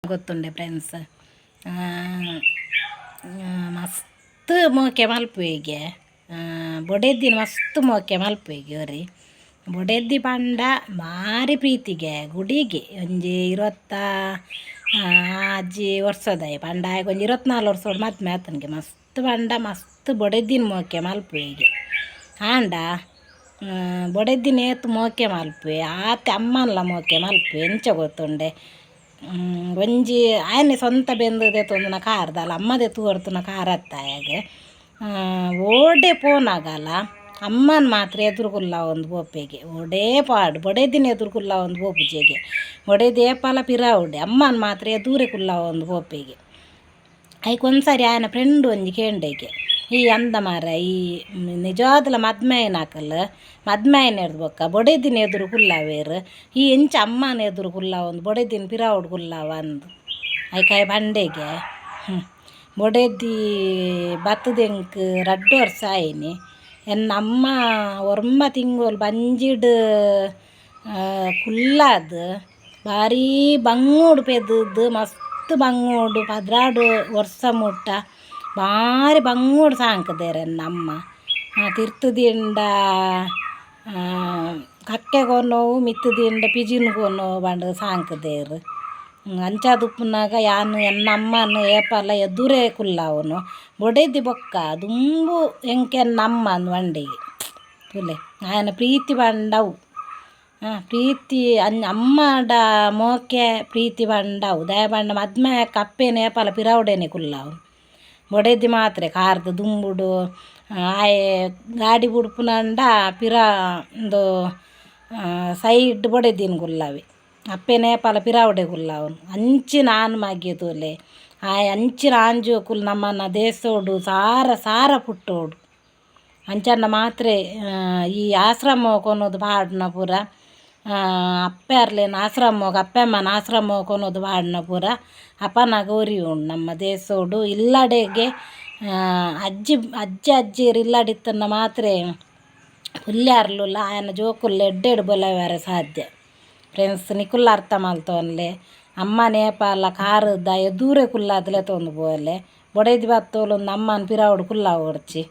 ಗೊತ್ತುಂಡೆ friends. ಮಸ್ತ್ ಮೋಕೆ ಮಲ್ಪುವೆಗೆ ಬೊಡೆದಿನ ಮಸ್ತ್ ಮೋಕೆ ಮಲ್ಪುವೆಗೆ ಒರಿ ಬೊಡೆದಿ ಪಂಡ ಬಾರಿ ಪ್ರೀತಿಗೆ ಗುಡಿಗೆ ಒಂಜಿ 26 ವರ್ಷದಾಯ ಪಂಡ ಆಯಗ್ ಒಂಜಿ 24 ವರ್ಷ ಮದ್ಮೆ ಆತನಿಗೆ. ಮಸ್ತ್ ಪಂಡ ಮಸ್ತ್ ಬೊಡೆದಿನ ಮೋಕೆ ಮಲ್ಪುವೆಗೆ. ಆಂಡ ಬೊಡೆದಿನ ಏತ್ ಮೋಕೆ ಮಲ್ಪುವೆ ಆತೆ ಅಮ್ಮನ್ಲ ಮೋಕೆ ಮಲ್ಪುವೆ. ಎಂಚ ಗೊತ್ತುಂಡೆ? ಒಂಜಿ ಆಯನೆ ಸ್ವಂತ ಬೆಂದು ದೆತ್ತೊಂದಿನ ಕಾರ್ ದಾಲ ಅಮ್ಮದೆ ತೂವರ್ತುನ ಕಾರ್ ಅತ್ತ ಆಯಗ್. ಓಡೆ ಪೋನಾಗಲ ಅಮ್ಮನ ಮಾತ್ರ ಎದುರುಗುಲ್ಲ ಒಂದು ಪೋಪೆಗೆ. ಓಡೇ ಪಾಡು ಬೊಡೆದಿನ ಎದುರು ಕುಲ್ಲ ಒಂದು ಪೋಪುಜೆಗೆ. ಬೊಡೆದಿ ಏಪಲ ಪಿರಾವುಡೆ, ಅಮ್ಮನ ಮಾತ್ರ ಎದುರೇ ಕುಲ್ಲ ಒಂದು ಪೋಪೆಗೆ. ಐಕ್ ಒಂದ್ಸರಿ ಆಯನ ಫ್ರೆಂಡ್ ಒಂಜಿ ಕೇಂಡೆಗೆ, ಈ ಅಂದ ಮಾರ್ರೆ, ಈ ನಿಜವಾದ್ಲ ಮದ್ಮೆ ಆಯಿನಕಲ್ ಮದ್ಮೆ ಆಯಿನೆರ್ದ್ ಬೊಕ್ಕ ಬೊಡೆದಿನ ಎದುರು ಕುಲ್ಲವೇರು, ಈ ಎಂಚ ಅಮ್ಮನ ಎದುರು ಕುಲ್ಲವೊಂದು ಬೊಡೆದಿನ ಪಿರಾವುಡು ಕುಲ್ಲವ ಅಂದ್. ಐಕ್ ಆಯೆ ಪಂಡೆಗೆ, ಬೊಡೆದಿ ಬತ್ತುದು ಎಂಕ್ 2 ವರ್ಷ ಆಯಿನಿ. ಎನ್ನ ಅಮ್ಮ 9 ತಿಂಗೊಲು ಬಂಜಿಡ್ ಕುಲ್ಲಾದ್ ಬಾರೀ ಬಂಗೋಡು ಪೆದ್ದ್, ಮಸ್ತ್ ಬಂಗೋಡು 12 ವರ್ಷ ಮುಟ್ಟ ಬಾರಿ ಬಂಗೋಡು ಸಾಂಕುದೆರ್ ಎನ್ನ ಅಮ್ಮ. ತಿರ್ತ್ ದಿಂಡ ಕಕ್ಕೆ ಕೊನೊವು, ಮಿತ್ತ್ ದಿಂಡ ಪಿಜಿನ್ ಕೊನೊವು ಪಂಡ್ ಸಾಂಕುದೆರ್. ಅಂಚಾದ್ ಉಪ್ಪುನಗ ಯಾನ್ ಎನ್ನ ಅಮ್ಮನ್ ಏಪಲ ಎದುರೇ ಕುಲ್ಲವುನು. ಬೊಡೆದಿ ಬೊಕ್ಕ ದುಂಬು ಎಂಕ್ ಎನ್ನ ಅಮ್ಮ ಅಂದ್ ಪಂಡೆಗೆ. ತೂಲೆ ಆಯನ ಪ್ರೀತಿ ಪಂಡ ಅವು. ಪ್ರೀತಿ ಅಮ್ಮಡ ಮೋಕೆ ಪ್ರೀತಿ ಪಂಡ ಅವು. ದಾಯೆ ಪಂಡ ಮದ್ಮೆ ಆಯೆಕ್ ಅಪ್ಪೆನ್ ಏಪಲ ಪಿರವುಡೆನೆ ಕುಲ್ಲವು. ಬೊಡೆದಿ ಮಾತ್ರೆ ಕಾರ್ದ ದುಂಬುಡು. ಆಯೆ ಗಾಡಿ ಬುಡ್ಪುನಂಡ ಪಿರ ಉಂದು ಸೈಡ್ ಬೊಡೆದಿನ್ ಕುಲ್ಲವೆ. ಅಪ್ಪೆನ್ ಏಪಲ ಪಿರವುಡೆ ಕುಲ್ಲವನು. ಅಂಚಿನ ಆನ್ ಮಗೆ ತೂಲೆ ಆಯೆ. ಅಂಚಿನ ಆಣ್ ಜೋಕುಲು ನಮನ ದೇಸೋಡು ಸಾರ ಸಾರ ಪುಟ್ಟೋಡು. ಅಂಚಾಂಡ ಮಾತ್ರೆ ಈ ಆಶ್ರಮ ಕೊನೊದು ಪಾಡುನ ಪೂರ, ಅಪ್ಪೆರ್ಲೆನ ಆಶ್ರಮಗ್ ಅಪ್ಪೆ ಅಮ್ಮನ ಆಶ್ರಮ ಕೊನೊದು ಪಾಡುನ ಪೂರ ಅಪನಗ ಒರಿಯುಂಡು ನಮ್ಮ ದೇಸೋಡು. ಇಲ್ಲಡೆಗೆ ಅಜ್ಜಿ ಅಜ್ಜಿ ಅಜ್ಜಿಯರು ಇಲ್ಲಡಿತ್ತುಂಡ ಮಾತ್ರೆ ಪುಲ್ಯಾರ್ಲುಲ ಆಯನ ಜೋಕುಲು ಎಡ್ಡೆಡ್ ಬುಲೆವೆರೆ ಸಾಧ್ಯ. ಫ್ರೆಂಡ್ಸ್, ನಿಕುಲ್ಲ ಅರ್ಥ ಮಲ್ತೊನ್ಲೆ. ಅಮ್ಮನ ಏಪಲ ಕಾರುದ ಎದುರೇ ಕುಲ್ಲಾದ್ ಲೆತೊಂದು ಪೋಲೆ. ಬೊಡೆದಿ ಬತ್ತೋಲು ಅಮ್ಮನ ಪಿರವುಡು ಕುಲ್ಲವೊಡ್ಚಿ.